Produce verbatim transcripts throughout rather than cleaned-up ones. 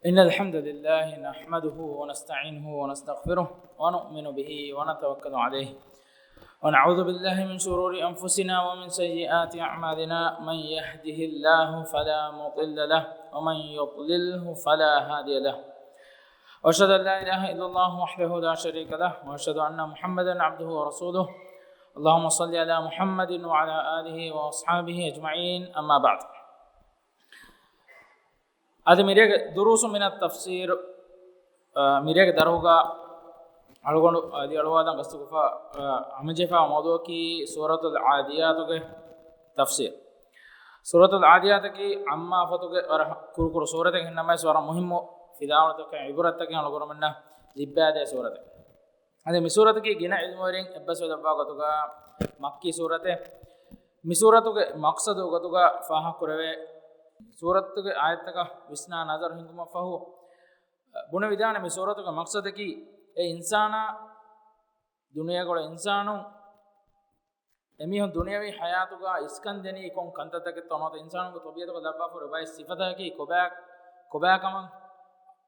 إن الحمد لله نحمده ونستعينه ونستغفره ونؤمن به ونتوكل عليه ونعوذ بالله من شرور أنفسنا ومن سيئات أعمالنا. من يهده الله فلا مضل له ومن يضلله فلا هادي له. وأشهد أن لا إله إلا الله وحده لا شريك له وأشهد أن محمدا عبده ورسوله. اللهم صل على محمد وعلى آله وأصحابه أجمعين. أما بعد. އަދި މިރޭގެ ދުރޫސު މިނަ ތަފްސީރު، އާ، މިރޭގެ ދަރުހުގަ އަޅުގަނޑު އަދި އަޅުވާލަން ގަސްތުކޮށްފަ، އާ، ހަމަޖެހިފަ މައުޟޫއަކީ ސޫރަތުލް ޢާދިޔާތުގެ ތަފްސީރު. ސޫރަތުލް ޢާދިޔާތަކީ ޢާއްމާ ފޮތުގެ ވަރަށް ކުރުކުރު ސޫރަތެއް ހެންނަމަވެސް ވަރަށް މުހިއްމު ފިލާވަޅުތަކެއް ޢިބުރަތްތަކެއް އަޅުގަނޑުމެންނަށް ލިއްބައިދޭ ސޫރަތެއް. އަދި މި ސޫރަތަކީ ގިނަ ޢިލްމުވެރިން އެއްބަސްވެ ލައްވާ ގޮތުގަ މައްކީ ސޫރަތެއް. މި ސޫރަތުގެ މަޤްޞަދު ގޮތުގަ ފާހަގަކުރެވޭ، ސޫރަތުގެ އާޔަތްތަކަށް ވިސްނާ ނަޒަރު ހިންގުމަށްފަހު، ބުނެވިދާނެ މި ސޫރަތުގެ މަޤްޞަދަކީ އެ އިންސާނާ ދުނިޔޭގަ އުޅޭ އިންސާނުން އެމީހުން ދުނިޔަވީ ޙަޔާތުގަ އިސްކަންދެނީ ކޮން ކަންތައްތަކެއްތޯ ނުވަތަ އިންސާނުންގެ ޠަބީޢަތުގަ ލައްވާފަ އޮތް ބައެއް ސިފަތަކަކީ ކޮބާ، ކޮބާކަމަށް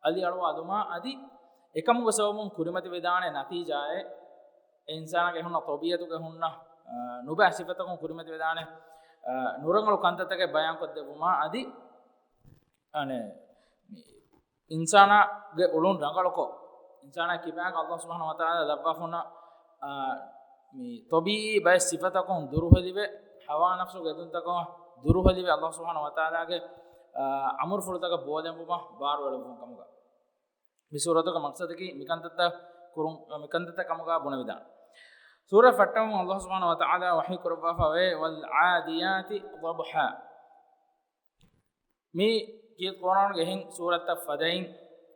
އަލިއަޅުވާލުމާ އަދި އެކަމުގެ ސަބަބުން ކުރިމަތިވެދާނެ ނަތީޖާއެއް، އެ އިންސާނާގެ ހުންނަ ޠަބީޢަތުގެ ހުންނަ، އާ، ނުބައި ސިފަތަކުން ކުރިމަތިވެދާނެ، އާ، ނުރަނގަޅު ކަންތައްތަކެއް ބަޔާންކޮށްދެއްވުމާ އަދި، އަނެ، މި އިންސާނާގެ އުޅުން ރަނގަޅުކޮށް، އިންސާނާ ކިބާގަ ﷲ ސުބްޙާނަހޫ ވަތަޢާލާ ލައްވާފަ ހުންނަ، އާ، މި ޠަބީޢީ ބައެއް ސިފަތަކުން ދުރުހެލިވެ، ހަވާ ނަފްސުގެ އެދުންތަކުން ދުރުހެލިވެ، ﷲ ސުބްޙާނަހޫ ވަތަޢާލާގެ، އާ، އަމުރުފުޅުތަކަށް ބޯލެންވުމަށް ބާރުއެޅުއްވުން ކަމުގަ. މި ސޫރަތުގެ މަޤްޞަދަކީ މިކަންތައްތައް ކުރުން، މިކަންތައްތައް ކަމުގަ ބުނެވިދާނެ. ސޫރަ ފައްޓަވަމުން ﷲ ސުބްޙާނަހޫ ވަތަޢާލާ ވަޙީ ކުރައްވާފަ ވޭ، "والعاديات ضبحا." މި ކީރިތި ޤުރްއާނުގެ އެހެން ސޫރަތައް ފަދައިން،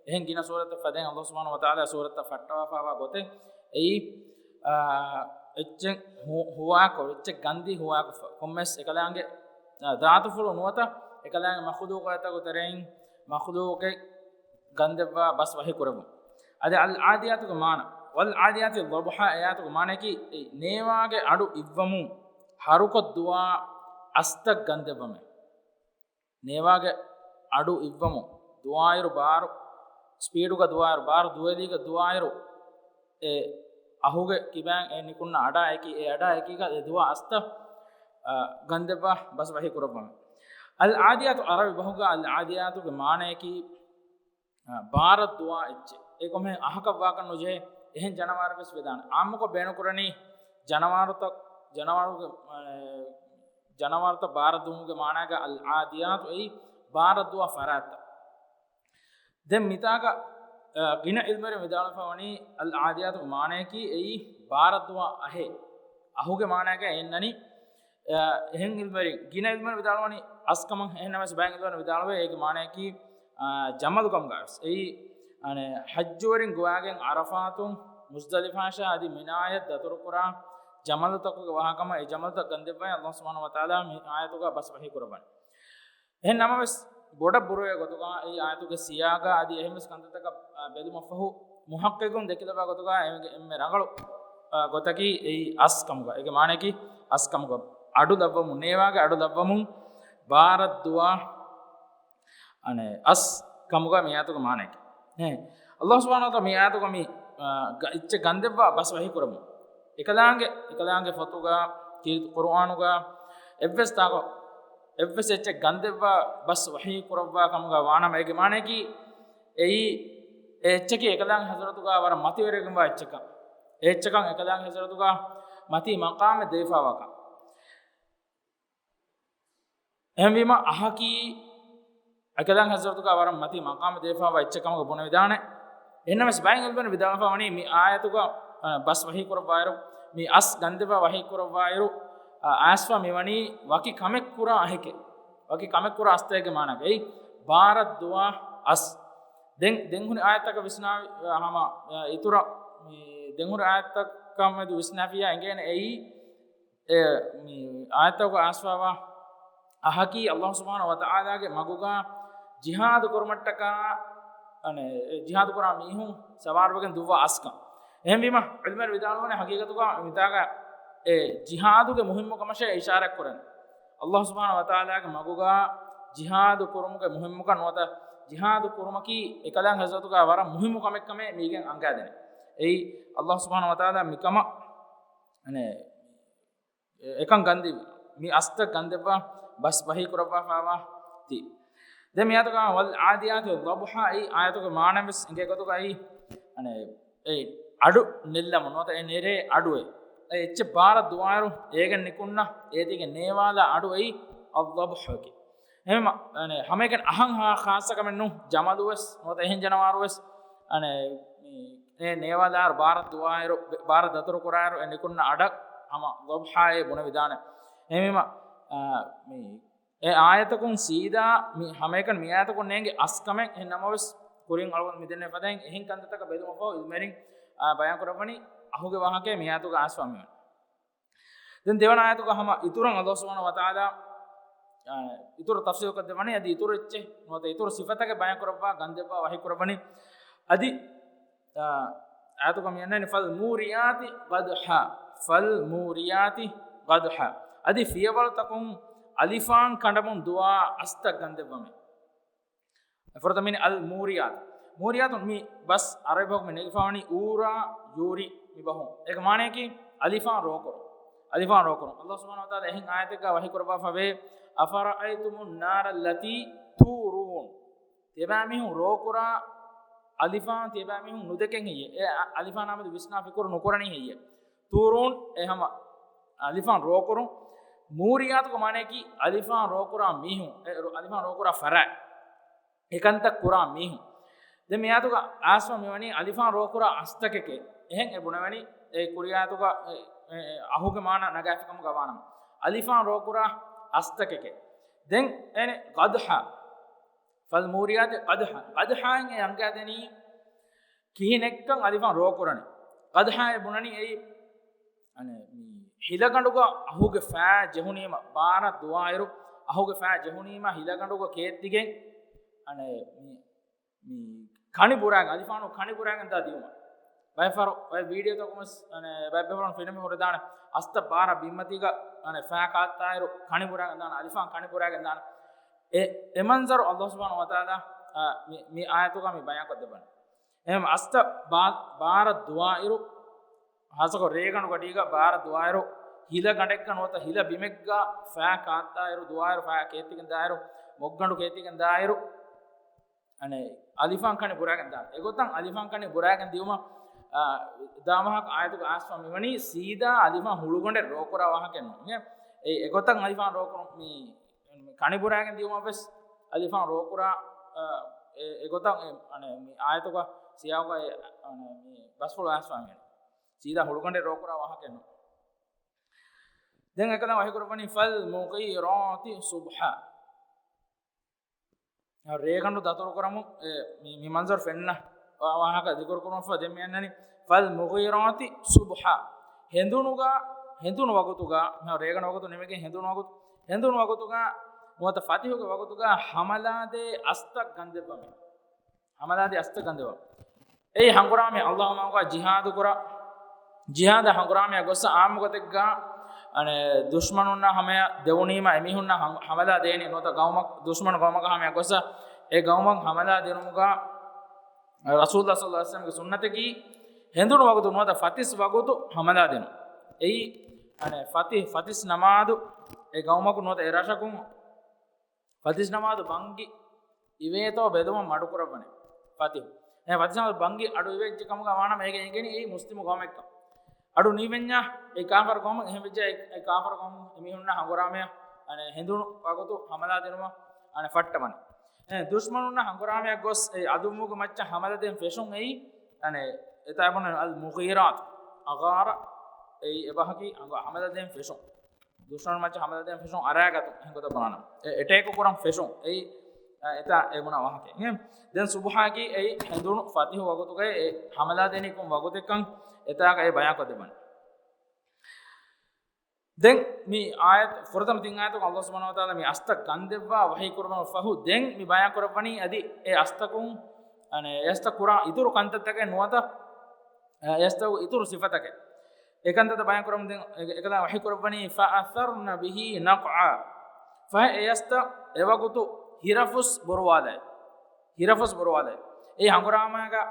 އެހެން ގިނަ ސޫރަތައް ފަދައިން ﷲ ސުބްޙާނަހޫ ވަތަޢާލާ ސޫރަތައް ފައްޓަވާފައިވާ ގޮތެއް އެއީ، އާ، އެއްޗެއް ހު-، ހުވާކޮށް، އެއްޗެއް ގަންދީ ހުވާކޮށްފަ، ކޮންމެސް އެކަލާނގެ، އާ، ދާތުފުޅު ނުވަތަ އެކަލާނގެ މަޚުލޫޤާތްތަކުގެ ތެރެއިން މަޚުލޫޤެއް ގަންދެއްވާ ބަސް ވަޙީ ކުރެއްވުން. އަދި އަލް ޢާދިޔާތުގެ މާނަ، "والعاديات ضبحا" އެ އާޔަތުގެ މާނައަކީ، އެ ނޭވާގެ އަޑު އިއްވަމުން ހަރުކޮށް ދުވާ އަސްތައް ގަންދެއްވަމޭ. ނޭވާގެ އަޑު އިއްވަމުން ދުވާއިރު ބާރު، ސްޕީޑުގަ ދުވާއިރު، ބާރު ދުވެލީގަ ދުވާއިރު، އެ އަހުގެ ކިބައިން އެ ނިކުންނަ އަޑާ އެކީ، އެ އަޑާ އެކީގަ އެ ދުވާ އަސްތައް، އަ، ގަންދެއްވާ ބަސް ވަޙީ ކުރައްވަމެ. އަލް ޢާދިޔާތު ޢަރަބި ބަހުގަ އަލް ޢާދިޔާތުގެ މާނަޔަކީ، އަ، ބާރަށް ދުވާ އެއްޗެއް. އެ ކޮމެހެން އަހަކަށް ވާކަށް ނުޖެހޭ އެހެން ޖަނަވާރެއް ވެސް ވެދާނެ. އާއްމުކޮށް ބޭނުންކުރަނީ ޖަނަވާރުތައް، ޖަނަވާރުގެ، އަ، ޖަނަވާރުތައް ބާރަށް ދުވުމުގެ މާނައިގަ އަލް ޢާދިޔާތު އެއީ ބާރަށް ދުވާ ފަރާތްތައް. ދެން މިތާގަ، އަ، ގިނަ ޢިލްމުވެރިން ވިދާޅުވެފަ ވަނީ އަލް ޢާދިޔާތުގެ މާނަޔަކީ އެއީ ބާރަށް ދުވާ އަހެއް. އަހުގެ މާނައިގަ އެންނަނީ، އަ، އެހެން ޢިލްމުވެރިން، ގިނަ ޢިލްމުވެރިން ވިދާޅުވަނީ އަސް ކަމަށް. އެހެންނަމަވެސް ބައެއް ޢިލްމުވެރިން ވިދާޅުވޭ އޭގެ މާނަޔަކީ، އަ، ޖަމަލު ކަމުގަވެސް. އެއީ، އަނެ، ޙައްޖުވެރިން ގޮވާގެން ޢަރަފާތުން މުޒްދަލިފާއަށާ އަދި މިނާޔަށް ދަތުރުކުރާ ޖަމަލުތަކުގެ ވާހަކަމަށް އެ ޖަމަލުތައް ގަންދެއްވައި ﷲ ސުބްޙާނަހޫ ވަތަޢާލާ މި އާޔަތުގަ ބަސް ވަޙީ ކުރައްވަނީ. އެހެން ނަމަވެސް، ބޮޑަށް ބުރުވޭ ގޮތުގަ އެ އާޔަތުގެ ސިޔާގާ އަދި އެހެންވެސް ކަންތައްތަކަށް، އާ، ބެލުމަށްފަހު، މުޙައްޤިޤުން ދެކިލައްވާ ގޮތުގަ އޭގެ އެންމެ ރަނގަޅު، އާ، ގޮތަކީ އެއީ އަސް ކަމުގަ. އޭގެ މާނަޔަކީ އަސް ކަމުގަ. އަޑު ލައްވަމުން، ނޭވާގެ އަޑު ލައްވަމުން ބާރަށް ދުވާ، އަނެ، އަސް ކަމުގަ މި އާޔަތުގެ މާނަޔަކީ. އެ، ﷲ ސުބްޙާނަހޫ ވަތަޢާލާ މި އާޔަތުގަ މި، އާ، ގަ-، އެއްޗެއް ގަންދެއްވާ ބަސް ވަޙީ ކުރަމުން. އެކަލާނގެ، އެކަލާނގެ ފޮތުގަ، ކީރިތި ޤުރުއާނުގަ، އެއްވެސް ތާކު، އެއްވެސް އެއްޗެއް ގަންދެއްވާ ބަސް ވަޙީ ކުރައްވާ ކަމުގަ ވާނަމަ، އޭގެ މާނަޔަކީ، އެއީ، އެ އެއްޗަކީ އެކަލާނގެ ޙަޟްރަތުގަ ވަރަށް މަތިވެރިވެގެންވާ އެއްޗަކަށް. އެ އެއްޗަކަށް އެކަލާނގެ ޙަޟްރަތުގަ މަތީ މަޤާމެއް ދެވިފައިވާކަން. އެހެންވީމަ، އަހަކީ އެކަލާނގެ ޙަޟްރަތުގަ ވަރަށް މަތީ މަޤާމެއް ދެވިފައިވާ އެއްޗެއް ކަމުގަ ބުނެވިދާނެ. އެހެންނަމަވެސް، ބައެއް ޢިލްމުވެރިން ވިދާޅުވެފަ ވަނީ، މި އާޔަތުގަ، އަ، ބަސް ވަޙީ ކުރައްވާއިރު، މި އަސް ގަންދެއްވާ ވަޙީ ކުރައްވާއިރު، އަ، އައިސްފަ މިވަނީ ވަކި ކަމެއް ކުރާ އަހެކޭ. ވަކި ކަމެއް ކުރާ އަސްތައެއްގެ މާނައިގައި ބާރަށް ދުވާ އަސް. ދެން، ދެން ހުރި އާޔަތަކަށް ވިސްނާ، އަ، ހަމަ، އަ، އިތުރަށް މި ދެން ހުރި އާޔަތަކާ މެދު ވިސްނާފިއްޔާ އެނގޭނެ އެއީ، އެ، މި އާޔަތުގަ އައިސްފައިވާ އަހަކީ ﷲ ސުބްޙާނަހޫ ވަތަޢާލާގެ މަގުގަ ޖިހާދު ކުރުމަށްޓަކާ، އަނެ، އެ ޖިހާދު ކުރާ މީހުން ސަވާރުވެގެން ދުއްވާ އަސްކަން. އެހެންވީމަ، ޢިލްމުވެރިން ވިދާޅުވަނީ ހަގީގަތުގަ މިތާގަ އެ ޖިހާދުގެ މުހިއްމު ކަމަށޭ އިޝާރާތް ކުރަން. ﷲ ސުބްޙާނަހޫ ވަތަޢާލާގެ މަގުގަ ޖިހާދު ކުރުމުގެ މުހިއްމުކަން ނުވަތަ ޖިހާދު ކުރުމަކީ އެކަލާނގެ ހަޒްރަތުގަ ވަރަށް މުހިއްމު ކަމެއްކަމޭ މީގެން އަންގާދެނެ. އެއީ އައްލާހު ސުބްޙާނަހު ވަތަޢާލާ މިކަމަށް، އަނެ، އެކަން ގަންދެވި، މި އަސްތައް ގަންދެއްވާ ބަސް ވަޙީ ކުރައްވާފައިވާ ތީ. ދެން މިއާތުގަ ވަލް ޢާދިޔާތި ޟަބްޙާ، އެއީ އާޔަތުގެ މާނަ ވެސް އެނގޭ ގޮތުގައި، އަނެ، އެ އަޑު ނެއްލަމުން ނުވަތަ އެ ނެރޭ އަޑުއެއް. އެ އެއްޗެއް ބާރަށް ދުވާއިރު އޭގެން ނިކުންނަ އޭތީގެ ނޭވާލާ އަޑު އެއީ އައްޟަބްޙުއަކީ. އެހެން އަނެ، ހަމައެކަނި އަހަން ހާ ޚާއްޞަ ކަމެއް ނޫން، ޖަމަލު ވެސް ނުވަތަ އެހެން ޖަނަވާރު ވެސް، އަނެ، މި، އެ ނޭވާލާ ބާރަށް ދުވާއިރު، ބާރަށް ދަތުރު ކުރާއިރު އެ ނިކުންނަ އަޑަށް ހަމަ ޟަބްޙާއޭ ބުނެވިދާނެ. އެހެންވީމަ، އާ، މި އެ އާޔަތަކުން ސީދާ މި ހަމައެކަނި މި އާޔަތަކުން ނޭނގެ އަސްކަމެއް އެހެން ނަމަވެސް، ކުރިން އަޅުގަނޑު މި ދެންނެވި ފަދައިން އެހެން ކަންތައްތަކަށް ބެލުމަށްފަހު އިލްމުވެރިން، އާ، ބަޔާން ކުރައްވަނީ އަހުގެ ވާހަކައެއް މި އާޔަތުގަ އައިސްފާ މިވަނީ. ދެން ދެވަނަ އާޔަތުގަ ހަމަ އިތުރަށް އައްލާހު ސުބްޙާނަހު ވަތަޢާލާ، އާ، އިތުރު ތަފްސީލުކޮށްދެއްވަނީ އަދި އިތުރު އެއްޗެއް ނުވަތަ އިތުރު ސިފަތަކެއް ބަޔާން ކުރައްވާ ގަންދެއްވާ ވަޙީ ކުރައްވަނީ. އަދި އާ، އާޔަތުގަ މި އަންނަނީ، "ފަލް މޫރިޔާތި ޤަދްޙާ، ފަލް މޫރިޔާތި ޤަދްޙާ." އަދި ފިޔަވަޅުތަކުން އަލިފާން ކަނޑަމުން ދުވާ އަސްތައް ގަންދެއްވަމޭ. އެފުރަތަމަ އަލް މޫރިޔާތު. މޫރިޔާތު މި ބަސް ޢަރަބި ބަހުގަ މި ނެގިފަވަނީ އޫރާ ޔޫރީ މި ބަހުން. އޭގެ މާނަޔަކީ އަލިފާން ރޯކުރުން. އަލިފާން ރޯކުރުން. އައްލާހު ސުބްޙާނަހު ވަތަޢާލާ އެހެން އާޔަތެއްގަ ވަޙީ ކުރައްވާފަވޭ، "أفرأيتم النار التي تورون." ތިޔަބައިމީހުން ރޯކުރާ އަލިފާން ތިޔަބައިމީހުން ނުދެކެން ހެއްޔޭ؟ އެ އަ-، އަލިފާނާމެދު ވިސްނާ ފިކުރު ނުކުރަނީ ހެއްޔޭ؟ ތޫރޫން، އެ ހަމަ އަލިފާން ރޯކުރުން، މޫރިޔާތުގެ މާނަޔަކީ އަލިފާން ރޯކުރާ މީހުން، އެ ރު-، އަލިފާން ރޯކުރާ ފަރާތް، އެކަންތައް ކުރާ މީހުން. ދެން މިއާޔަތުގަ އައިސްފާ މިވަނީ އަލިފާން ރޯކުރާ އަސްތަކެކޭ. އެހެން އެ ބުނެވެނީ އެ ކުރިއާޔަތުގަ އެ، އެ، އަހުގެ މާނަ ނަގާފިކަމުގަ ވާނަމަ. އަލިފާން ރޯކުރާ އަސްތަކެކޭ. ދެން އޭނެ ޤަދްޙާ. ފަލްމޫރިޔާތި ޤަދްޙާ. ޤަދްޙާއިން އެ އަންގާދެނީ ކިހިނެއްކަން އަލިފާން ރޯކުރަނީ. ޤަދްޙާއޭ ބުނަނީ އެއީ، އަނެ، މި ހިލަގަނޑުގަ އަހުގެ ފައި ޖެހުނީމަ، ބާރަށް ދުވާއިރު އަހުގެ ފައި ޖެހުނީމަ ހިލަގަނޑުގަ ކޭއްދިގެން، އަނެ، މި، މި ކަނި ބުރާގެން، އަލިފާނު ކަނި ބުރާގެން ދާ ދިޔުމަށް. ބައެއް ފަހަރު އޮތް ވީޑިއޯތަކުން ވެސް، އަނެ، ބައެއް ބޭފުޅުން ފެނިފަ ހުރެދާނެ، އަސްތަ ބާރަ ބިންމަތީގަ، އަނެ، ފައި ކާއްތާއިރު ކަނި ބުރާގެން ދާނެ، އަލިފާން ކަނި ބުރާގެން ދާނެ. އެ، އެ މަންޒަރު އައްލާހު ސުބްޙާނަހު ވަތަޢާލާ، އާ، މި، މި އާޔަތުގަ މި ބަޔާންކޮށްދެއްވަނީ. އެހެން އަސްތަ ބާ-، ބާރަށް ދުވާއިރު، ހާއްސަކޮށް ރޭގަނޑު ގަޑީގަ ބާރަށް ދުވާއިރު، ހިލަ ގަނޑެއްގަ ނުވަތަ ހިލަ ބިމެއްގަ ފައި ކާއްތާއިރު، ދުވާއިރު ފައި ކޭއްތިގެން ދާއިރު، މޮށްގަނޑު ކޭއްތިގެން ދާއިރު، އަނެ، އަލިފާން ކަނި ބުރާގެން ދާނެ. އެގޮތަށް އަލިފާން ކަނި ބުރާގެން ދިޔުމަށް، އާ، ދާ ވާހަކަ އާޔަތުގަ އައިސްފާ މިވަނީ ސީދާ އަލިފާން ހުޅުގަނޑެއް ރޯކުރާ ވާހަކައެއް ނޫން. އެ، އެ، އެގޮތަށް އަލިފާން ރޯކުރުން މި، މި ކަނި ބުރާގެން ދިޔުމަށް ވެސް އަލިފާން ރޯކުރާ، އާ، އެ، އެގޮތަށް އެ، އަނެ، މި އާޔަތުގަ ސިޔާގުގަ އެ، އަނެ، މި ބަސްފުޅު އައިސްފާ މިވަނީ. ސީދާ ހުޅުގަނޑެއް ރޯކުރާ ވާހަކައެއް ނޫން. ދެން އެކަލާ ވަޙީކުރައްވަނީ، "ފަލް މުޣީރާތި ޞުބްޙާ." ރޭގަނޑު ދަތުރުކުރަމުން، އެ، މި، މި މަންޒަރު ފެންނަ ވާ-، ވާހަކަ ޛިކުރުކުރުމަށްފަހު ދެން މި އަންނަނީ، "ފަލް މުޣީރާތި ޞުބްޙާ." ހެނދުނުގަ، ހެނދުނު ވަގުތުގަ، މި ރޭގަނޑު ވަގުތު ނިމިގެން ހެނދުނު ވަގުތު، ހެނދުނު ވަގުތުގަ ނުވަތަ ފަތިހުގެ ވަގުތުގަ ހަމަލާދޭ އަސްތައް ގަންދެއްވަމޭ. ހަމަލާދޭ އަސްތައް ގަންދެވަ. އެއީ ހަނގުރާމަ އައްލާހު މާގާ ޖިހާދު ކުރާ، ޖިހާދަށް ހަނގުރާމަޔަށް ގޮއްސަ އާއްމުގޮތެއްގަ، އަނެ، ދުޝްމަނުންނާ ހަމަޔަށް ދެވުނީމަ އެމީހުންނަށް ހަނގ-، ހަމަލާ ދޭނީ ނުވަތަ ގައުމަށް، ދުޝްމަނު ގައުމަކަށް ހަމަޔަށް ގޮއްސަ އެ ގައުމަށް ހަމަލާ ދިނުމުގަ ރަސޫލުﷲ ޞައްލަﷲ ޢަލައިހި ވަސައްލަމްގެ ސުންނަތަކީ ހެނދުނު ވަގުތު ނުވަތަ ފަތިސް ވަގުތު ހަމަލާ ދިނުން. އެއީ، އަނެ، ފަތި-، ފަތިސް ނަމާދު އެ ގައުމަކު ނުވަތަ އެ ރަށަކު ފަތިސް ނަމާދު ބަންގި އިވޭތޯ ބެލުމަށް މަޑުކުރައްވަނެ. ފަތިހު. އެ ފަތިސް ނަމާދު ބަންގި އަޑު އިވޭއްޖެ ކަމުގަ ވާނަމަ އޭގެ އެނގެނީ އެއީ މުސްލިމު ގައުމެއްކަން. އަޑު ނީވެންޏާ އެ ކާފަރު ގައުމުން އެހެން ވެއްޖެ އެ، އެ ކާފަރު ގައުމުން އެމީހުންނަށް ހަނގުރާމަޔަށް، އަނެ، ހެނދުނު ވަގުތު ހަމަލާ ދިނުމަށް، އަނެ، ފައްޓަވަނެ. އެ، ދުޝްމަނުންނަށް ހަނގުރާމަޔަށް ގޮސް އެ އަދުއްވުގެ މައްޗަށް ހަމަލާ ދޭން ފެށުން އެއީ، އަނެ، އެތާ ބުނަން އަލް މުޣީރާތު. އަޣާރަ އެއީ އެބަހަކީ އަނގަ ހަމަލާ ދޭން ފެށުން. ދުޝްމަނުން މައްޗަށް ހަމަލާ ދޭން ފެށުން އަރާގަތުން އެހެން ގޮތަށް ބުނާނަމަ. އެ އެޓޭކު ކުރަން ފެށުން. އެއީ، އެތާ އެ ބުނާ ވާހަކަ. އެ ދެން ސުބްޙާއަކީ އެއީ ހެނދުނު ފަތިހު ވަގުތުގައި އެ ހަމަލާ ދޭނީ ކޮން ވަގުތެއްކަން އެތާގަ އެ ބަޔާންކޮށްދެއްވަން. ދެން މި އާޔަތް، ފުރަތަމަ ތިން އާޔަތުގަ އައްލާހު ސުބްޙާނަހު ވަތަޢާލާ މި އަސްތައް ގަންދެއްވާ ވަޙީ ކުރުމަށްފަހު ދެން މި ބަޔާން ކުރައްވަނީ އަދި އެ އަސްތަކުން، އަނެ، އެ އަސްތައް ކުރާ އިތުރު ކަންތައްތަކެއް ނުވަތަ، އެ އަސްތަކު އިތުރު ސިފަތަކެއް. އެކަންތައްތައް ބަޔާން ކުރަމުން ދެން އެ-، އެކަލާ ވަޙީ ކުރައްވަނީ، "ފައަޘަރްނަ ބިހީ ނަޤްޢާ." ފަހެ އެ އަސްތައް އެވަގުތު ހިރަފުސް ބޮރުވާލައި. ހިރަފުސް ބުރުވާލައި. އެއީ ހަނގުރާމައިގަ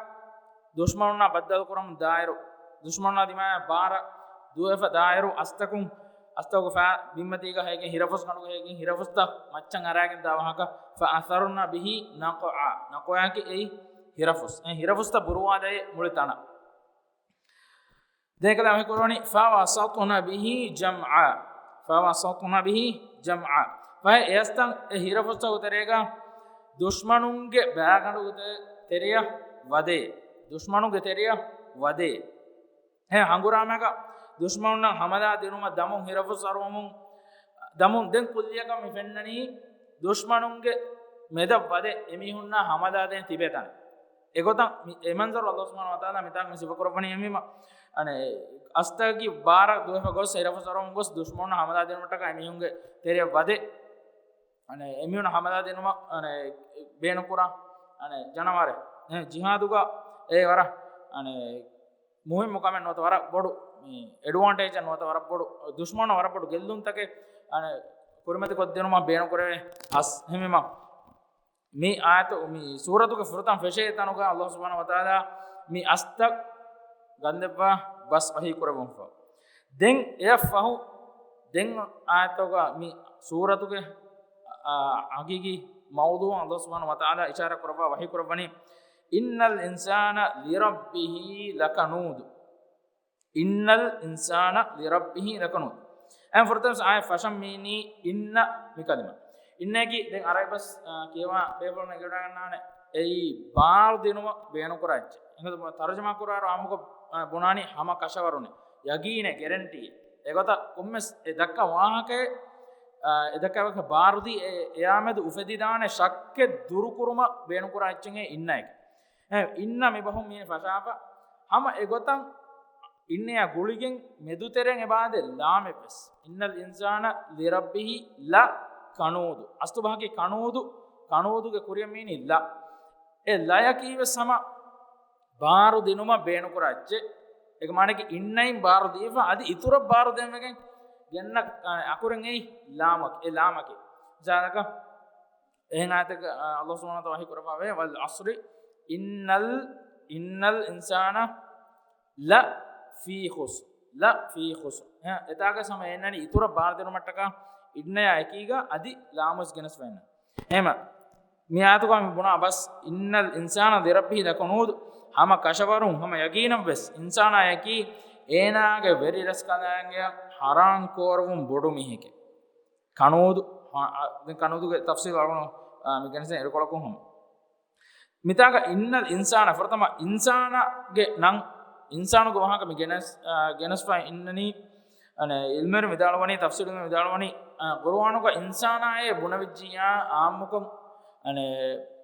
ދުޝްމަނުންނާ ބައްދަލުކުރަމުން ދާއިރު، ދުޝްމަނުންނާ ދިމާޔަށް ބާރަށް ދުވެފަ ދާއިރު އަސްތަކުން، އަސްތަކުގެ ފަ-، ބިންމަތީގަ ހެގެން ހިރަފުސް ގަނޑުގަ ހެގެން ހިރަފުސްތައް މައްޗަށް އަރާގެން ދާ ވާހަކަ، فَأَثَرْنَ بِهِ نَقْعًا. ނަޤުޢާއަކީ އެއީ ހިރަފުސް. އެ ހިރަފުސްތައް ބުރުވާލައި މުޅި ތަނަށް. ދެން އެކަލާ ވަހި ކުރަނީ، فَوَسَطْنَ بِهِ جَمْعًا. فَوَسَطْنَ بِهِ جَمْعًا. ފަހެ އެއަސްތަން އެ ހިރަފުސްތަކު ތެރޭގަ ދުޝްމަނުންގެ ބާގަނޑުގެ ތެ-، ތެރެޔަށް ވަދޭ. ދުޝްމަނުންގެ ތެރެޔަށް ވަދޭ. ހެ ހަނގުރާމައިގަ ދުޝްމަނުންނަށް ހަމަލާ ދިނުމަށް ދަމުން ހިރަފުސް އަރުވަމުން ދަމުން ދެން ކުއްލިއަކަށް މި ފެންނަނީ ދުޝްމަނުންގެ މެދަށް ވަދެ އެމީހުންނާ ހަމަލާ ދޭން ތިބޭ ތަނެއް. އެގޮތަށް މި-، އެ މަންޒަރު ﷲ ސުބްޙާނަހޫ ވަތަޢާލާ މިތާނގަ މި ސިފަކުރައްވަނީ އެމީމަ، އަނެ، އަސްތަކަކީ ބާރަށް ދުވެފަ ގޮސް، ހިރަފުސް އަރުވަމުން ގޮސް ދުޝްމަނުން ހަމަލާ ދިނުމަށްޓަކާ އެމީހުންގެ ތެރެޔަށް ވަދެ، އަނެ، އެމީހުން ހަމަލާ ދިނުމަށް، އަނެ، ބޭނުންކުރާ، އަނެ، ޖަނަވާރެއް. އެ ޖިހާދުގަ އެ ވަރަށް، އަނެ، މުހިއްމު ކަމެއް ނުވަތަ ވަރަށް ބޮޑު، މި، އެޑްވާންޓޭޖެއް ނުވަތަ ވަރަށް ބޮޑު، ދުޝްމަނަށް ވަރަށް ބޮޑު ގެއްލުންތަކެއް، އަނެ، ކުރިމަތި ކޮށްދިނުމަށް ބޭނުންކުރެވޭ އަސް ހެމިމަ. މި އާޔަތު، މި ސޫރަތުގެ ފުރަތަމަ ފެށޭ ތަނުގަ ﷲ ސުބްޙާނަހޫ ވަތަޢާލާ މި އަސްތައް ގަންދެއްވާ ބަސް ވަޙީ ކުރެއްވުންފަ. ދެން އެއަށްފަހު، ދެން އާޔަތުގަ މި ސޫރަތުގެ، އާ، ޙަޤީޤީ މައުޟޫޢަށް ﷲ ސުބްޙާނަހޫ ވަތަޢާލާ އިޝާރާތް ކުރައްވާ ވަޙީ ކުރައްވަނީ، إِنَّ الْإِنسَانَ لِرَبِّهِ لَكَنُودٌ. إِنَّ الْإِنسَانَ لِرَبِّهِ لَكَنُودٌ. އެން ފުރަތަމަ އާޔަތް ފަށަން މީނީ އިންނަ މި ކަލިމަ. އިންނައަކީ ދެން އަރަބި ބަސް، އާ، ކިޔަވާ ބޭފުޅުން އެނގިވަޑައިގަންނާނެ އެއީ ބާރު ދިނުމަށް ބޭނުންކުރާ އެއްޗެއް. އެނގޭތޯ ތަރުޖަމާ ކުރާއިރު އާއްމުކޮށް، އާ، ބުނާނީ ހަމަ ކަށަވަރުން، ޔަގީނެއް، ގެރެންޓީއެއް. އެގޮތަށް ކޮންމެސް އެ ދައްކާ ވާހަކައެއް، އާ، އެ ދައްކާ ވާހަކަ ބާރުދީ އެ، އެއާ މެދު އުފެދިދާނެ ޝައްކެއް ދުރުކުރުމަށް ބޭނުންކުރާ އެއްޗެއް އިންނައަކީ. އެ، އިންނަ މި ބަހުން މީނި ފަށާފަ ހަމަ އެގޮތަށް އިންނަޔާ ގުޅިގެން މެދުތެރެއިން އެބައާދޭ ލާމެއްވެސް. إِنَّ الْإِنسَانَ لِرَبِّهِ لَكَنُودٌ. އަސްލު ބަހަކީ ކަނޫދު، ކަނޫދުގެ ކުރިއަށް މީނީ ލަ. އެ ލަޔަކީވެސް ހަމަ ބާރު ދިނުމަށް ބޭނުކުރާ އެއްޗެއް. އޭގެ މާނައަކީ އިންނައިން ބާރު ދީފަ އަދި އިތުރަށް ބާރު ދޭންވެގެން ގެންނަ، އަ، އަކުރެއް އެއީ ލާމަކީ. އެ ލާމަކީ. މިސާލަކަށް، އެހެން އާޔަތެއްގަ، އަ، ﷲ ސުބްޙާނަހޫ ވަތަޢާލާ ވަޙީ ކުރައްވާވޭ، وَالْعَصْرِ إِنَّ ال-، إِنَّ الْإِنسَانَ لَفِي خُسْرٍ، لَفِي خُسْرٍ. އެ، އެތާގަ ހަމަ އެންނަނީ އިތުރަށް ބާރު ދިނުމަށްޓަކާ އިންނަޔާ އެކީގަ އަދި ލާމުވެސް ގެނެސްފަ އިންނަނީ. އެހެމަ، މި އާޔަތުގަ މި ބުނާ ބަސް، إِنَّ الْإِنسَانَ لِرَبِّهِ لَكَنُودٌ، ހަމަ ކަށަވަރުން، ހަމަ ޔަގީނަށްވެސް އިންސާނާއަކީ އޭނާގެ ވެރި ރަސްކަލާނގެއަށް ހަރާން ކޯރުވުން ބޮޑު މީހެކޭ. ކަނޫދު، އަ، އަ، ދެން ކަނޫދުގެ ތަފްސީލު އަޅުގަނޑު، އަ، މި ގެނެސްދޭން އިރުކޮޅަކުން ހަމަ. މިތާގަ إِنَّ الْإِنسَانَ، ފުރަތަމަ އިންސާނާގެ ނަން، އިންސާނުގެ ވާހަކަ މި ގެނެސް-، އަ، ގެނެސްފަ އިންނަނީ، އަނެ، ޢިލްމުވެރިން ވިދާޅުވަނީ، ތަފްސީލުވެރިން ވިދާޅުވަނީ، އަ، ޤުރުއާނުގަ އިންސާނާއޭ ބުނެވިއްޖިއްޔާ އާއްމުކޮށް، އަނެ،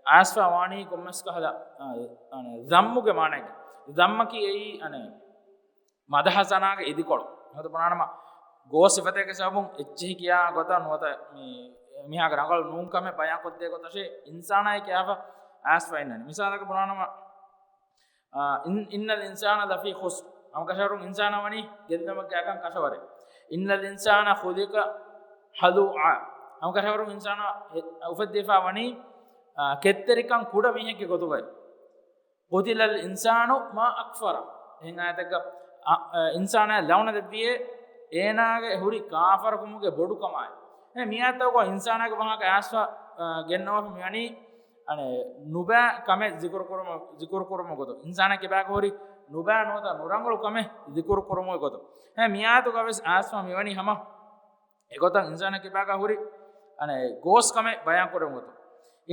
އައިސްފަ ވާނީ ކޮންމެސް ކަހަލަ، އަ، އަނެ، ޒައްމުގެ މާނައެއްގަ. ޒައްމަކީ އެއީ، އަނެ، މަދަޙަ ސަނާގެ އިދިކޮޅު. ނުވަތަ ބުނާނަމަ، ގޯސް ސިފަތެއްގެ ސަބަބުން އެއްޗެހި ކިޔާ ގޮތަށް ނުވަތަ މި-، މީހާގެ ރަނގަޅު ނޫން ކަމެއް ބަޔާންކޮށްދޭ ގޮތަށޭ އިންސާނާއޭ ކިޔާފަ އައިސްފަ އިންނަނީ. މިސާލަކަށް ބުނާނަމަ، އާ، إِنَّ، إِنَّ الْإِنسَانَ لَفِي خُسْرٍ. ހަމަކަށަވަރުން އިންސާނާ ވަނީ ގެއްލުމެއްގެ އަކަށް ކަށަވަރެއް. إِنَّ الْإِنسَانَ خُلِقَ هَلُوعًا. ހަމަކަށަވަރުން އިންސާނާ އެ-، އުފެއްދިފަ ވަނީ، އާ، ކެތްތެރިކަން ކުޑަ މީހެއްގެ ގޮތުގައި. قُتِلَ الْإِنسَانُ مَا أَكْفَرَهُ. އެހެން އާޔަތެއްގަ، އަ، އަ، އިންސާނާ ލަޢުނަތް ދެއްވިއޭ އޭނާގެ ހުރި ކާފަރުކަމުގެ ބޮޑުކަމާއި. އެ މިއާޔަތުގަ އިންސާނާގެ ވާހަކަ އައިސްފަ، އަ، ގެންނަވާފަ މިވަނީ، އަނެ، ނުބައި ކަމެއް ޒިކުރު ކުރުމު، ޒިކުރު ކުރުމުގެ ގޮތުން. އިންސާނާ ކިބާގަ ހުރި ނުބައި ނުވަތަ ނުރަނގަޅު ކަމެއް ޒިކުރު ކުރުމުގެ ގޮތުން. އެ މިއާޔަތުގަ ވެސް އައިސްފަ މިވަނީ ހަމަ އެގޮތަށް އިންސާނާ ކިބާގަ ހުރި، އަނެ، ގޯސް ކަމެއް ބަޔާން ކުރެވުނު ގޮތުން.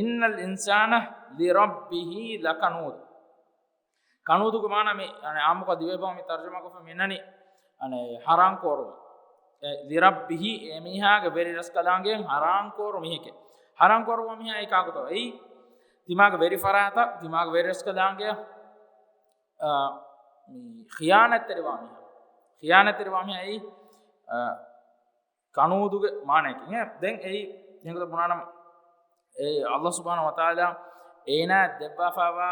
إِنَّ الْإِنسَانَ لِرَبِّهِ لَكَنُودٌ. ކަނޫދުގެ މާނަ މި، އަނެ، އާއްމުކޮށް ދިވެހިބަހުން މި ތަރުޖަމާކޮށްފަ މިންނަނީ، އަނެ، ހަރާން ކޯރު. އެ، ލިރައްބިހި، އެ މީހާގެ ވެރި ރަސްކަލާނގެ ހަރާން ކޯރު މީހެކޭ. ހަރާން ކޯރު މީހާ އެއީ ކާކުތޯ؟ އެއީ ތިމާގެ ވެރި ފަރާތަށް، ތިމާގެ ވެރި ރަސްކަލާނގެ، އަ، މި ޚިޔާނަތްތެރިވާ މީހާ. ޚިޔާނަތްތެރިވާ މީހާ އެއީ، އަ، ކަނޫދުގެ މާނައަކީ. އެ، ދެން އެއީ، އެހެން ބުނާނަމަ، އެ ﷲ ސުބްޙާނަހޫ ވަތަޢާލާ އޭނާ ދެއްވާފައިވާ،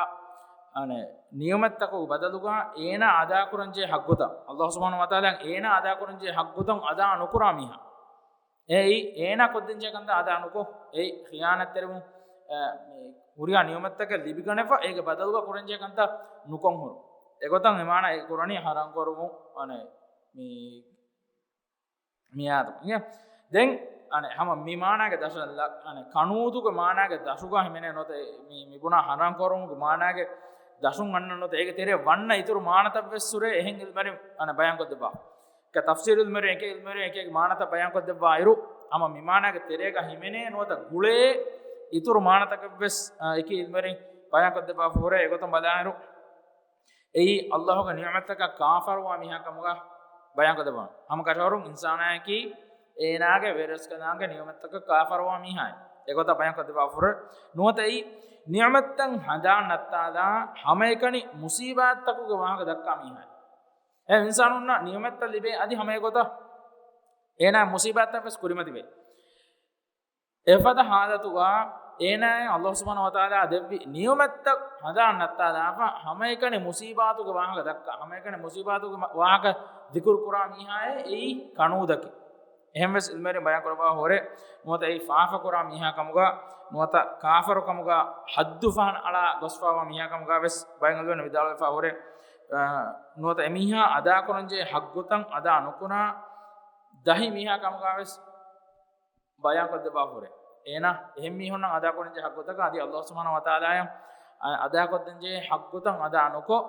އަނެ، ނިޢުމަތްތަކުގެ ބަދަލުގަ އޭނާ އަދާކުރަންޖެހޭ ޙައްޤުތައް، ﷲ ސުބްޙާނަހޫ ވަތަޢާލާ އޭނާ އަދާކުރަންޖެހޭ ޙައްޤުތައް އަދާ ނުކުރާ މީހާ. އެއީ، އޭނާ ކޮށްދިންޖެހޭ ކަންތައް އަދާ ނުކޮށް، އެއީ، ޚިޔާނަތްތެރިވުން، އެ، މި، ހުރިހާ ނިޢުމަތްތަކެއް ލިބިގަނެފަ، އޭގެ ބަދަލުގަ ކުރަންޖެހޭ ކަންތައް ނުކޮށް ހުރުން. އެގޮތަށް އެ މާނަ އެ ކުރަނީ ޙަރާމް ކުރުމުން، އަނެއް މި، މި އާޔަތު. އިނގޭ؟ ދެން، އަނެއް ހަމަ މި މާނާގެ ދަށަށް ލަ-، އަނެއް ކަނޫދުގެ މާނާގެ ދަށުގަ ހިމެނޭ ނުވަތަ މި، މި ބުނާ ޙަރާމް ކުރުމުގެ މާނާގެ ދަށުން އަންނަ ނުވަތަ އޭގެ ތެރޭ ވަންނަ އިތުރު މާނަތައްވެސް ހުރޭ އެހެން ޢިލްމުވެރިން، އަނެއް ބަޔާންކޮށްދެއްވާ. ތަފްސީރު ޢިލްމުވެރިން އެކި ޢިލްމުވެރިން އެކި އެކި މާނަތައް ބަޔާންކޮށްދެއްވާ އިރު، ހަމަ މި މާނާގެ ތެރޭގަ ހިމެނޭ ނުވަތަ ގުޅޭ އިތުރު މާނަތަކެއްވެސް، އަ، އެކި ޢިލްމުވެރިން ބަޔާންކޮށްދެއްވާފަ ހުރޭ. އެގޮތުން ބަލާއިރު، އެއީ ﷲ ގެ ނިޢުމަތްތަކަށް ކާފަރުވާ މީހާ ކަމުގަ ބަޔާންކޮށްދެއްވާ. ހަމަ ކަށަވަރުން އިންސާނާއަކީ އޭނާގެ ވެރިރަސްކަލާނގެ ނިޢުމަތްތަކަށް ކާފަރުވާ މީހާއެއް. އެގޮތަށް ބަޔާންކޮށްދެއްވާފަ ހުރޭ. ނުވަތަ އެއީ ނިޢުމަތްތައް ހަނދާން ނައްތާލާ ހަމައެކަނި މުޞީބާތްތަކުގެ ވާހަކަ ދައްކާ މީހާއެއް. އެ އިންސާނުންނަށް ނިޢުމަތްތައް ލިބޭ އަދި ހަމަ އެގޮތަށް އޭނާ މުޞީބާތްތައްވެސް ކުރިމަތިވޭ. އެފަދަ ޙާލަތުގަ އޭނާއަށް ﷲ ސުބްޙާނަހޫ ވަތަޢާލާ ދެއްވި ނިޢުމަތްތައް ހަނދާން ނައްތާލާފަ، ހަމައެކަނި މުޞީބާތުގެ ވާހަކަ ދައްކާ، ހަމައެކަނި މުޞީބާތުގެ މަ-، ވާހަކަ ޛިކުރު ކުރާ މީހާއެއް އެއީ ޤަނޫދަކީ. އެހެންވެސް ޢިލްމުވެރިން ބަޔާން ކުރައްވާ ހުރޭ، ނުވަތަ އެއީ ފާފަ ކުރާ މީހާ ކަމުގަ، ނުވަތަ ކާފަރު ކަމުގަ ޙައްދު ފަހަނަ އަޅާ ގޮސްފާވާ މީހާ ކަމުގަ ވެސް ބައެއް ޢިލްމުވެރިން ވިދާޅުވެފާ ހުރޭ. އާ، ނުވަތަ އެމީހާ އަދާކުރަންޖެހޭ ޙައްޤުތައް އަދާ ނުކުރާ ދަހި މީހާ ކަމުގަ ވެސް ބަޔާންކޮށްދެއްވާފަ ހުރޭ. އޭނާ އެހެން މީހުންނަށް އަދާކުރަންޖެހޭ ޙައްޤުތަކަށް އަދި ﷲ ސުބްޙާނަހޫ ވަތަޢާލާއަށް އަ-، އަދާކޮށްދޭންޖެހޭ ޙައްޤުތައް އަދާ ނުކޮށް،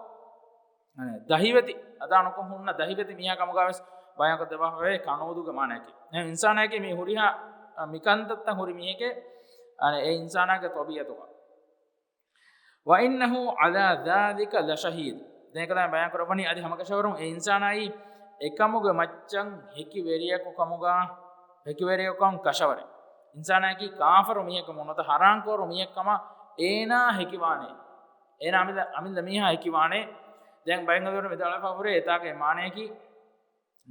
އަ، ދަހިވެތި، އަދާ ނުކޮށް ހުންނަ ދަހިވެތި މީހާ ކަމުގަ ވެސް ބަޔާންކޮށްދެއްވާފަ ހުރޭ ޤަނޫދުގެ މާނައަކީ. އެ އިންސާނާއަކީ މި ހުރިހާ، އަ، މިކަންތައްތައް ހުރި މީހެކޭ، އަ، އެ އިންސާނާގެ ޠަބީޢަތުގަ. وإنه على ذلك لشهيد. ދެން އެކަލާނގެ ބަޔާން ކުރައްވަނީ އަދި ހަމަކަށަވަރުން އެ އިންސާނާއީ އެކަމުގެ މައްޗަށް ހެކިވެރިޔަކު ކަމުގަ، ހެކިވެރިޔަކުކަން ކަށަވަރެއް. އިންސާނާއަކީ ކާފަރު މީހެއް ކަމުގަ ނުވަތަ ޙަރާމް ކުރު މީހެއް ކަމަށް އޭނާ ހެކިވާނެ. އޭނާ އަމިއްލަ، އަމިއްލަ މީހާ ހެކިވާނެ. ދެން ބައެއް ޢިލްމުވެރިން ވިދާޅުވެފާ ހުރޭ އެތާގެ މާނައަކީ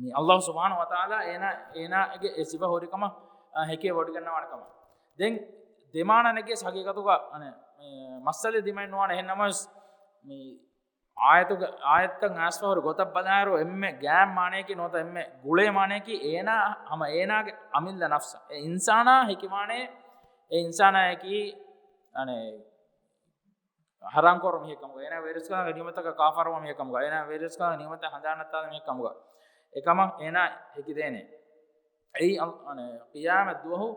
މި ﷲ ސުބްޙާނަހޫ ވަތަޢާލާ އޭނާ، އޭނާގެ އެ ސިފަ ހުރި ކަމަށް، އަ، ހެކިވެވޮޑިގަންނަވާނެ ކަމަށް. ދެން ދެ މާނަ ނެގޭ ހަގީގަތުގަ، އަނެއް، މި މައްސަލަ ދިމައެއް ނުވާނެ. އެހެން ނަމަވެސް މި އާޔަތުގެ، އާޔަތަށް އައިސްފަ ހުރި ގޮތަށް ބަލާއިރު އެންމެ ގާތް މާނައަކީ ނުވަތަ އެންމެ ގުޅޭ މާނައަކީ އޭނާ ހަމަ އޭނާގެ އަމިއްލަ ނަފްސަށް. އެ އިންސާނާ ހެކިވާނެ، އެ އިންސާނާއަކީ، އަނެއް، ޙަރާމް ކުރު މީހެއް ކަމުގަ، އޭނާ ވެރިރަސްކަލާނގެ ނިޢުމަތަކަށް ކާފަރުވާ މީހެއް ކަމުގަ، އޭނާ ވެރިރަސްކަލާނގެ ނިޢުމަތަށް ހަނދާން ނައްތާލާ މީހެއް ކަމުގަ، އެކަމަށް އޭނާ ހެކިދޭނެ. އެއީ އަލް-، އަނެއް، ޤިޔާމަތް ދުވަހު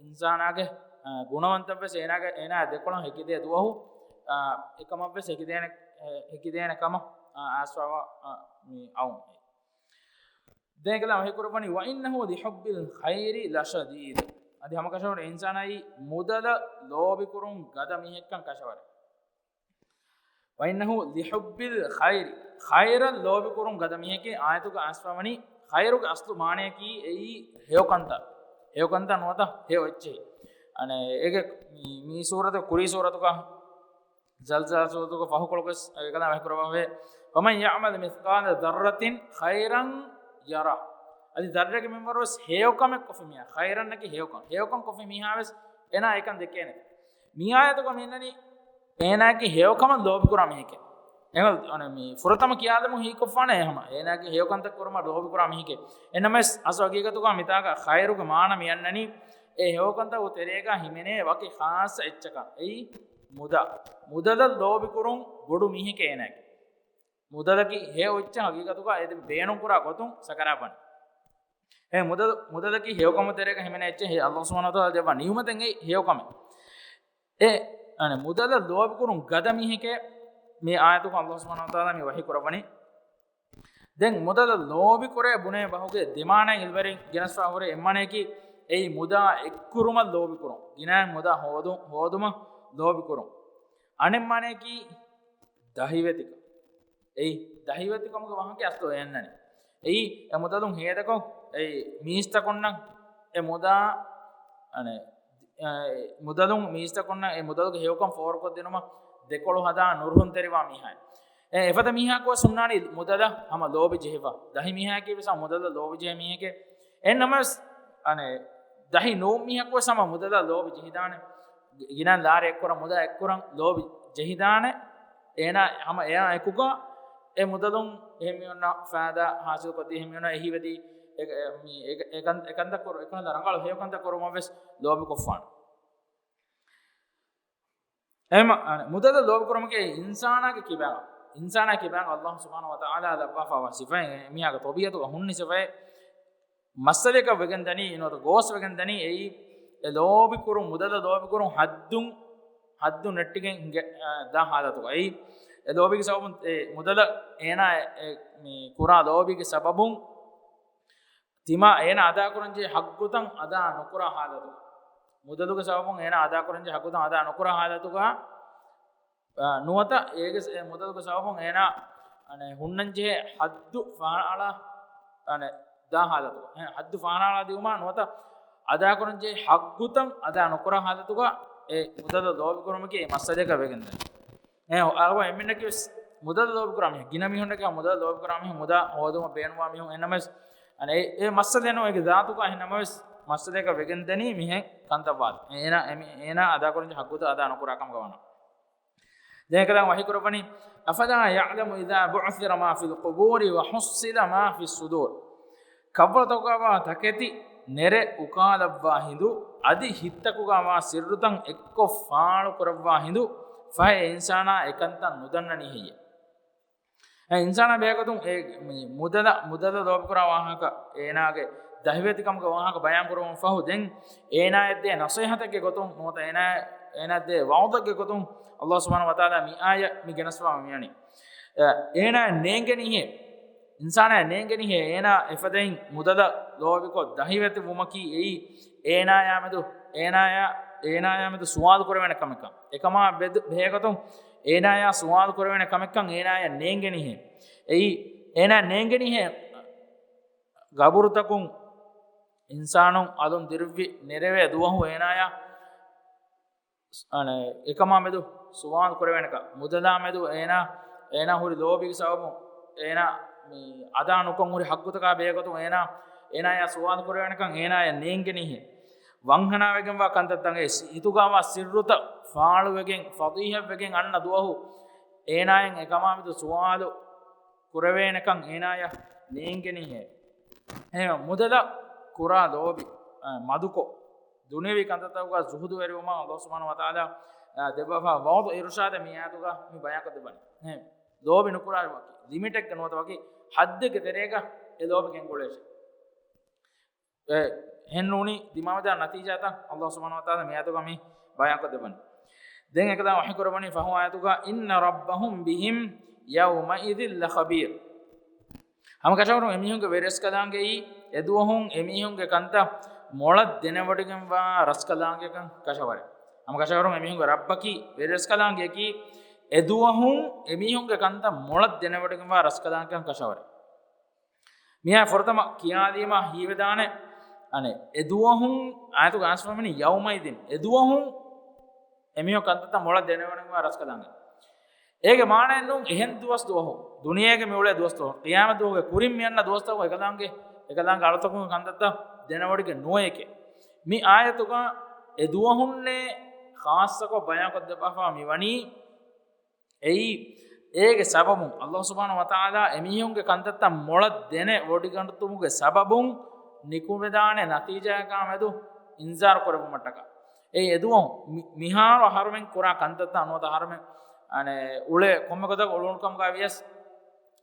އިންސާނާގެ، އަ، ގުނަވަންތައްވެސް އޭނާގެ، އޭނާ ދެކޮޅަށް ހެކިދޭ ދުވަހު، އަ، އެކަމަށްވެސް ހެކިދޭނެ، އެ، ހެކިދޭނެ ކަމަށް، އަ، އައިސްފާވާ، އަ، މި އައުން. ދެން އެކަލާ ވަޙީ ކުރައްވަނީ، "وإنه لحب الخير لشديد." އަދި ހަމަކަށަވަރުން އިންސާނާއީ މުދަލަށް ލޯބިކުރުން ގަދަ މީހެއްކަން ކަށަވަރެއް. "وإنه لحب الخير." ޚައިރަށް ލޯބިކުރުން ގަދަ މީހެކޭ. އާޔަތުގަ އައިސްފާވަނީ ޚައިރުގެ އަސްލު މާނައަކީ އެއީ ހެޔޮކަންތައް. ހެޔޮކަންތައް ނުވަތަ ހެޔޮ އެއްޗެހި. އަނެއް އޭގެ މި، މި ސޫރަތު، ކުރީ ސޫރަތުގަ ޒަލްޒަލާ ސޫރަތުގެ ފަހުކޮޅުގަ ވެސް އެކަލާ ވަޙީ ކުރައްވާފައިވޭ، "فمن يعمل مثقال ذرة خيرا يره." އަދި ޒައްރެއްގެ މިންވަރު ވެސް ހެޔޮކަމެއް ކޮށްފި މީހާ، ޚައިރަންނަކީ ހެޔޮކަން، ހެޔޮކަން ކޮށްފި މީހާ ވެސް އޭނާ އެކަން ދެކޭނެ. މި އާޔަތުގަ މި އިންނަނީ އޭނާގެ ހެޔޮކަމަށް ލޯބިކުރާ މީހެކޭ. އެހެން މި ފުރަތަމަ ކިޔާދެމުން ހީކޮށްފާނެ އެހެން އޭނާގެ ހެޔޮކަންތައް ކުރުމަށް ލޯބިކުރާ މީހެކޭ. އެންނަމަވެސް އަސްލު ހަގީގަތުގަ މިތާގަ ޚައިރުގެ މާނަ މި އަންނަނީ އެ ހެޔޮކަންތަކުގެ ތެރޭގަ ހިމެނޭ ވަކި ޚާއްޞަ އެއްޗަކަށް. އެއީ މުދާ. މުދަލަށް ލޯބިކުރުން ބޮޑު މީހެކޭ އޭނާގެ. މުދަލަކީ ހެޔޮ އެއްޗެއް ހަގީގަތުގަ އެ ދެން ބޭނުންކުރާ ގޮތުން ސަކަރާތްވަނީ. އެ މުދަލު، މުދަލަކީ ހެޔޮކަމުގެ ތެރޭގަ ހިމެނޭ އެއްޗެއް، އެއީ ﷲ ސުބްޙާނަހޫ ވަތަޢާލާ ދެއްވާ ނިޢުމަތެއް އެއީ ހެޔޮކަމެއް. އެ، އަނެއް، މުދަލަށް ލޯބިކުރުން ގަދަ މީހެކޭ މި އާޔަތުގަ ﷲ ސުބްޙާނަހޫ ވަތަޢާލާ މި ވަޙީ ކުރައްވަނީ. ދެން މުދަލަށް ލޯބިކުރޭ ބުނޭ ބަހުގެ ދެމާނައިން ޢިލްމުވެރިން ގެނެސްފާ ހުރޭ. އެއް މާނައަކީ އެއީ މުދާ އެއްކުރުމަށް ލޯބިކުރުން، ގިނައިން މުދާ ހޯދު-، ހޯދުމަށް ލޯބިކުރުން. އަނެއް މާނައަކީ ދަހިވެތިކަން. އެއީ ދަހިވެތިކަމުގެ ވާހަކަ އަސްލު އެ އަންނަނީ. އެއީ އެ މުދަލުން ހޭދަކޮށް، އެއީ މީސްތަކުންނަށް އެ މުދާ، އަނެއް، އެ މުދަލުން މީސްތަކުންނަށް އެ މުދަލުގެ ހެޔޮކަން ފޯރުކޮށްދިނުމަށް ދެކޮޅު ހަދާ ނުރުހުންތެރިވާ މީހާ. އެ އެފަދަ މީހާއަކުވެސް ހުންނާނީ މުދަލަށް ހަމަ ލޯބި ޖެހިފަ. ދަހި މީހާއަކީ ވެސް ހަމަ މުދަލަށް ލޯބި ޖެހޭ މީހެކޭ. އެހެން ނަމަވެސް، އަނެއް، ދަހި ނޫން މީހަކުވެސް ހަމަ މުދަލަށް ލޯބި ޖެހިދާނެ. ގިނަ ލާރި އެއްކުރަން، މުދާ އެއްކުރަން ލޯބި ޖެހިދާނެ. އޭނާ ހަމަ އެއާ އެކުގަ އެ މުދަލުން އެހެން މީހުންނަށް ފައިދާ ހާސިލް ކޮށްދީ، އެހެން މީހުންނަށް އެހީވެދީ، އެ، އެ، މި، އެ، އެކަން، އެކަންތައް ކުރު، އެކަހަލަ ރަނގަޅު ހެޔޮކަންތައް ކުރުމަށް ވެސް ލޯބިކޮށްފާނެ. އެހެން މުދަލަށް ލޯބިކުރުމަކީ އިންސާނާގެ ކިބާ، އިންސާނާ ކިބާގަ އައްލާހު ސުބްޙާނަހު ވަތަޢާލާ ލައްވާފައިވާ ސިފައެއް، މީހާގެ ޠަބީޢަތުގަ ހުންނަ ސިފައެއް. މައްސަލައަކަށް ވެގެން ދަނީ، ނުވަތަ ގޯސް ވެގެން ދަނީ އެއީ، އެ ލޯބިކުރުން، މުދަލަށް ލޯބިކުރުން ޙައްދުން، ޙައްދުން ނެއްޓިގެން ހިނގެ، އާ، ދާ ޙާލަތުގަ. އެއީ، އެ ލޯބީގެ ސަބަބުން އެ މުދަލަށް އޭނާ އެ، މި ކުރާ ލޯބީގެ ސަބަބުން ތިމާ އޭނާ އަދާކުރަންޖެހޭ ޙައްޤުތައް އަދާ ނުކުރާ ޙާލަތު. މުދަލުގެ ސަބަބުން އޭނާ އަދާކުރަންޖެހޭ ޙައްޤުތައް އަދާ ނުކުރާ ޙާލަތުގަ، އާ، ނުވަތަ އޭގެ ސ-، އެ މުދަލުގެ ސަބަބުން އޭނާ، އަނެ، ހުންނަންޖެހޭ ޙައްދު ފަހަނައަޅާ، އަނެ، ދާ ޙާލަތު. އެ ޙައްދު ފަހަނައަޅާ ދިއުމާ ނުވަތަ އަދާކުރަންޖެހޭ ޙައްޤުތައް އަދާ ނުކުރާ ޙާލަތުގަ އެ މުދަލަށް ލޯބިކުރުމަކީ އެ މައްސަލައަކަށް ވެގެންދަނީ. އެ އަޅުގަނޑު އެންމެންނަކީ ވެސް މުދަލަށް ލޯބިކުރާ މީހެއް. ގިނަ މީހުންނަކީ މުދަލަށް ލޯބިކުރާ މީހުން، މުދާ ހޯދުމަށް ބޭނުންވާ މީހުން. އެހެންނަމަވެސް، އަނެ، އެ، އެ މައްސަލައެއް ނޫން އޭގެ ޒާތުގަ. އެހެންނަމަވެސް މައްސަލައަކަށް ވެގެންދަނީ މިހެން ކަންތައް ވާދެ. އޭނާ، އެމި-، އޭނާ އަދާކުރަންޖެހޭ ޙައްޤުތައް އަދާ ނުކުރާ ކަމުގަ ވަންޏާ. ދެން އެކަލާނގެ ވަޙީކުރައްވަނީ، أفلا يعلم إذا بعثر ما في القبور وحصل ما في الصدور. ޤަބުރުތަކުގަވާ ތަކެތި ނެރެ އުކާލައްވާ ހިނދު، އަދި ހިތްތަކުގަވާ ސިއްރުތައް އެއްކޮށް ފާޅު ކުރައްވާ ހިނދު، ފަހެ އިންސާނާ އެކަންތައް ނުދަންނަނީ ހެއްޔޭ؟ އެ އިންސާނާ ބެހޭގޮތުން އެ މި މުދަލަށް، މުދަލަށް ލޯބިކުރާ ވާހަކަ، އޭނާގެ ދަހިވެތިކަމުގެ ވާހަކަ ބަޔާންކުރުމުން ފަހު، ދެން އޭނާއަށް ދޭ ނަޞޭޙަތެއްގެ ގޮތުން ނުވަތަ އޭނާ، އޭނާއަށް ދޭ ވަޢުޡެއްގެ ގޮތުން އައްލާހު ސުބްޙާނަހު ވަތަޢާލާ މި އާޔަތް މި ގެނެސްފާ މިވަނީ. އެ، އޭނާއަށް ނޭނގެނީހޭ، އިންސާނާއަށް ނޭނގެނީހޭ، އޭނާ އެފަދައިން މުދަލަށް ލޯބިކޮށް ދަހިވެތިވުމަކީ އެއީ އޭނާޔާމެދު، އޭނާޔާ، އޭނާޔާމެދު ސުވާލު ކުރެވޭނެ ކަމެއްކަން. އެކަމާ ބެދު-، ބެހޭގޮތުން އޭނާޔާ ސުވާލު ކުރެވޭނެ ކަމެއްކަން އޭނާޔަށް ނޭނގެނީހޭ. އެއީ އޭނާ ނޭނގެނީހޭ ގަބުރުތަކުން އިންސާނުން އަލުން ދިރުއްވި ނެރެވޭ ދުވަހު އޭނާޔާ، އަނެ، އެކަމާ މެދު ސުވާލު ކުރެވޭނެކަން، މުދަލާ މެދު އޭނާ، އޭނާ ހުރި ލޯބީގެ ސަބަބުން އޭނާ މި އަދާ ނުކޮށް ހުރި ޙައްޤުތަކާ ބެހޭގޮތުން އޭނާ، އޭނާޔާ ސުވާލު ކުރެވޭނެކަން އޭނާޔަށް ނޭނގެނީހޭ. ވަންހަނާވެގެންވާ ކަންތައްތައް އެ ސި-، ހިތުގަވާ ސިއްރުތައް ފާޅުވެގެން ފަޟީޙަތްވެގެން އަންނަ ދުވަހު އޭނާޔަށް އެކަމާ މެދު ސުވާލު ކުރެވޭނެކަން އޭނާޔަށް ނޭނގެނީހޭ. އެހެން މުދަލަށް ކުރާ ލޯބި، އަ، މަދުކޮށް، ދުނިޔަވީ ކަންތައްތަކުގަ ޒުހުދުވެރިވުމަށް އައްލާހު ސުބްޙާނަހު ވަތަޢާލާ، އަ، ދެއްވާފާ ވަޢުޡު އިރުޝާދެއް މި އާޔަތުގަ މި ބަޔާންކޮށްދެއްވަނީ. އެހެން ލޯބި ނުކުރާ ލިމިޓެއްގަ ނުވަތަ ވަކި ޙައްދެއްގެ ތެރޭގަ އެ ލޯބި ގެންގުޅޭށޭ. އެ، އެހެން ނޫނީ ދިމާވެދާ ނަތީޖާތައް އައްލާހު ސުބްޙާނަހު ވަތަޢާލާ މި އާޔަތުގަ މި ބަޔާންކޮށްދެއްވަނީ. ދެން އެކަލާނގެ ވަޙީކުރައްވަނީ ފަހު އާޔަތުގަ، إِنَّ رَبَّهُم بِهِمْ يَوْمَئِذٍ لَخَبِيرٌ. ހަމަ ކަށަވަރުން އެމީހުންގެ ވެރިރަސްކަލާނގެއީ އެދުވަހުން އެމީހުންގެ ކަންތައް މޮޅަށް ދެނެވޮޑިގެންވާ ރަސްކަލާނގެކަން ކަށަވަރެއް. ހަމަ ކަށަވަރުން އެމީހުންގެ ރައްބަކީ ވެރިރަސްކަލާނގެއަކީ އެދުވަހުން އެމީހުންގެ ކަންތައް މޮޅަށް ދެނެވޮޑިގެންވާ ރަސްކަލާނގެކަން ކަށަވަރެއް. މިއާ ފުރަތަމަ ކިޔާލީމާ ހީވެދާނެ، އަނެ، އެދުވަހުން އާޔަތުގަ އައިސްފަ މިވަނީ ޔައުމައިޛިން، އެދުވަހުން އެމީހުން ކަންތައްތައް މޮޅަށް ދެނެވޮޑިގެންވާ ރަސްކަލާނގެ. އޭގެ މާނައެއް ނޫން އެހެން ދުވަސް ދުވަހު، ދުނިޔޭގެ މި އުޅޭ ދުވަސް ދުވަހު، ޤިޔާމަތް ދުވަހުގެ ކުރިން މި އަންނަ ދުވަސްތަކު އެކަލާނގެ، އެކަލާނގެ އަޅުތަކުންގެ ކަންތައްތައް ދެނެވޮޑިގެން ނުވޭކޭ. މި އާޔަތުގަ އެދުވަހުންނޭ ޚާއްޞަކޮށް ބަޔާންކޮށްދެއްވާފަ މިވަނީ، އެއީ، އޭގެ ސަބަބުން، އައްލާހު ސުބްޙާނަހު ވަތަޢާލާ އެމީހުންގެ ކަންތައްތައް މޮޅަށް ދެނެ ވޮޑިގަނޑުތުމުގެ ސަބަބުން ނިކުމެދާނެ ނަތީޖާއަކާ މެދު އިންޒާރު ކުރެއްވުމަށްޓަކާ. އެއީ އެދުވަހު މި-، މިހާރު އަހަރުމެން ކުރާ ކަންތައްތައް ނުވަތަ އަހަރުމެން، އަނެ، އުޅޭ ކޮންމެ ގޮތަކަށް އުޅުނު ކަމުގަ ވިޔަސް،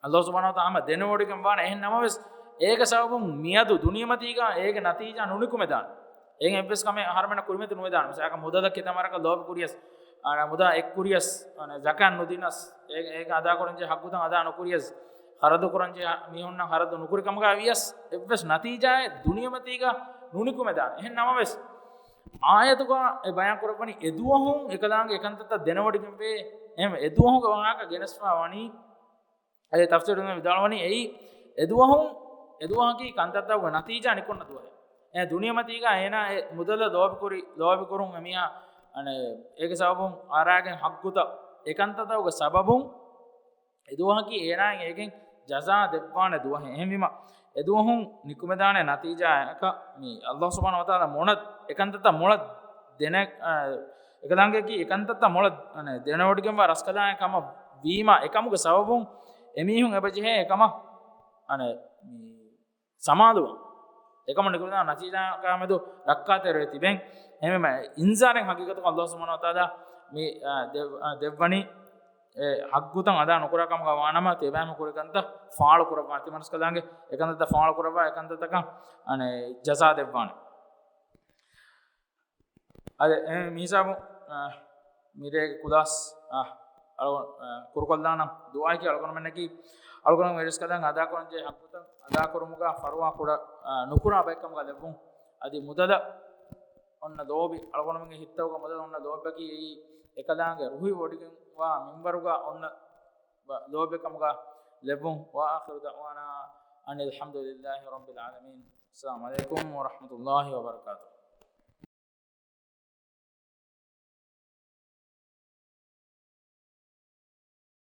އައްލާހު ސުބްޙާނަހު ވަތަޢާލާ ހަމަ ދެނެވޮޑިގެން ވާނެ. އެހެން ނަމަވެސް، އޭގެ ސަބަބުން މިއަދު ދުނިޔެމަތީގަ އޭގެ ނަތީޖާ ނުނިކުމެދާނެ. އެހެން އެއްވެސް ކަމެއް އަހަރުމެންނަށް ކުރިމަތި ނުވެދާނެ. މިސާލަކަށް މުދަލަށް ކިތަންމެ ވަރަކަށް ލޯބި ކުރިޔަސް، އާ، މުދާ އެއްކުރިޔަސް، އާ، ޒަކާތް ނުދިނަސް، އޭ-، އޭގެ އަދާކުރަންޖެހޭ ޙައްޤުތައް އަދާ ނުކުރިޔަސް، ޚަރަދު ކުރަންޖެހޭ މީހުންނަށް ޚަރަދު ނުކުރި ކަމުގަ ވިޔަސް، އެއްވެސް ނަތީޖާއެއް ދުނިޔެމަތީގަ ނުނިކުމެދާނެ. އެހެން ނަމަވެސް، އާޔަތުގަ އެ ބަޔާން ކުރައްވަނީ އެދުވަހުން އެކަލާނގެ އެކަންތައްތައް ދެނެވޮޑިގެންވޭ. އެހެން އެދުވަހުގެ ވާހަކަ ގެނެސްފަ ވަނީ، އަދި ތަފްސީރުން ވިދާޅުވަނީ އެއީ، އެދުވަހުން، އެދުވަހަކީ ކަންތައްތަކުގެ ނަތީޖާ ނިކުންނަ ދުވަހެއް. އެ ދުނިޔެމަތީގަ އޭނާ އެ މުދަލަށް ލޯބިކުރި، ލޯބިކުރުން އެމީހާ، އަނެ، އޭގެ ސަބަބުން އަރާގެން ޙައްޤުތައް، އެ ކަންތައްތަކުގެ ސަބަބުން އެދުވަހަކީ އޭނާއަށް އޭގެން ޖަޒާ ދެއްވާނެ ދުވަހެއް. އެހެންވީމަ، އެދުވަހުން ނިކުމެދާނެ ނަތީޖާއަކަށް މި އައްލާހު ސުބްޙާނަހު ވަތަޢާލާ މޮޅަށް އެކަންތައްތައް މޮޅަށް ދެނެ-، އަ، އެކަލާނގެއަކީ އެކަންތައްތައް މޮޅަށް، އަނެ، ދެނެވޮޑިގެންވާ ރަސްކަލާނގެ ކަމަށް ވީމަ، އެކަމުގެ ސަބަބުން އެމީހުން އެބަޖެހޭ އެކަމަށް، އަނެ، މި ސަމާލުވާން. އެކަމަށް ނިކުމެދާނެ ނަތީޖާއަކާ މެދު ރައްކާތެރިވެ ތިބެން. އެހެންވީމަ އިންޒާރެއް ޙަޤީޤަތުގަ އައްލާހު ސުބްޙާނަހު ވަތަޢާލާ މި، އާ، ދެ-، އާ، ދެއްވަނީ، އެ، ހައްގުތައް އަދާ ނުކުރާ ކަމުގަ ވާނަމަ، ތިޔަބައިމީހުން ކުރި ކަންތައް ފާޅު ކުރައްވާ، ތިމަންސްކަލާނގެ އެކަންތައްތައް ފާޅު ކުރައްވާ، އެކަންތައްތަކަށް، އަނެ، ޖަޒާ ދެއްވާނެ. އަދި، އެ، މިހިސާބު، އާ، މިރޭގެ ކުލާސް، އާ، އަޅު-، އާ، ކުރުކޮށްލާނަން ދުޢާއަކީ އަޅުގަނޑުމެންނަކީ، އަޅުގަނޑު ވެރިސްކަލާނގެ އަދާކުރަންޖެހޭ ހައްގުތައް އަދާކުރުމުގަ ފަރުވާ ކުޑަ، އާ، ނުކުރާ ބައެއްކަމުގަ ލެއްވުން. އަދި މުދަލަށް އޮންނަ ލޯބި، އަޅުގަނޑުމެންގެ ހިތްތަކުގަ މުދަލަށް އޮންނަ ލޯބިއަކީ އެއީ އެކަލާނގެ ރުހި ވޮޑިގެންވާ މިންވަރުގަ އޮންނަ ބަ-، ލޯބި ކަމުގަ ލެއްވުން. وآخر دعوانا أن الحمد لله رب العالمين. السلام عليكم ورحمة الله وبركاته.